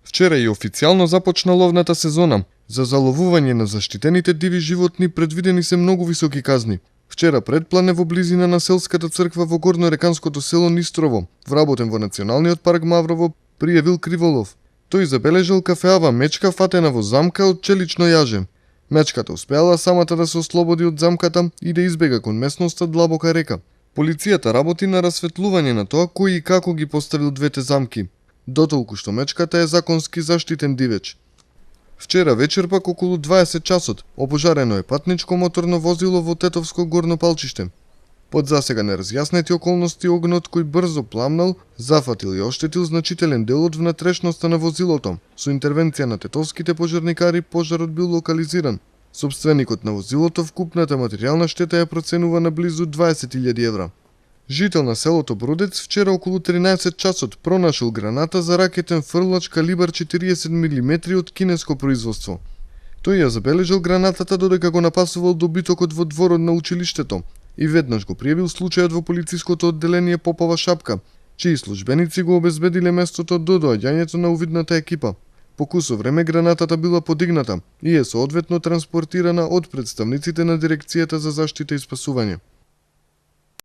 Вчера и официјално започна ловната сезона. За заловување на заштитените диви животни предвидени се многу високи казни. Вчера предплане во близина на селската црква во горнореканското село Нистрово, вработен во Националниот парк Маврово, пријавил криволов. Тој забележал кафеава мечка фатена во замка од челично јаже. Мечката успеала самата да се ослободи од замката и да избега кон местноста Длабока река. Полицијата работи на расветлување на тоа кој и како ги поставил двете замки, дотолку што мечката е законски заштитен дивеч. Вчера вечер пак околу 20 часот опожарено е патничко моторно возило во Тетовско горно палчиште. Под засега неразјаснети околности огнот кој брзо пламнал, зафатил и оштетил значителен дел од внатрешноста на возилото. Со интервенција на тетовските пожарникари пожарот бил локализиран. Собственикот на возилото вкупната материјална штета ја проценува на близу 20.000 евра. Жител на селото Бродец вчера околу 13 часот пронашил граната за ракетен фрлач калибар 40 мм од кинеско производство. Тој ја забележал гранатата додека го напасувал добитокот во дворот на училиштето и веднаш го пријавил случајот во полициското одделение Попова шапка, чии службеници го обезбедиле местото до доаѓањето на увидната екипа. По кусо време гранатата била подигната и е соодветно транспортирана од представниците на Дирекцијата за заштита и спасување.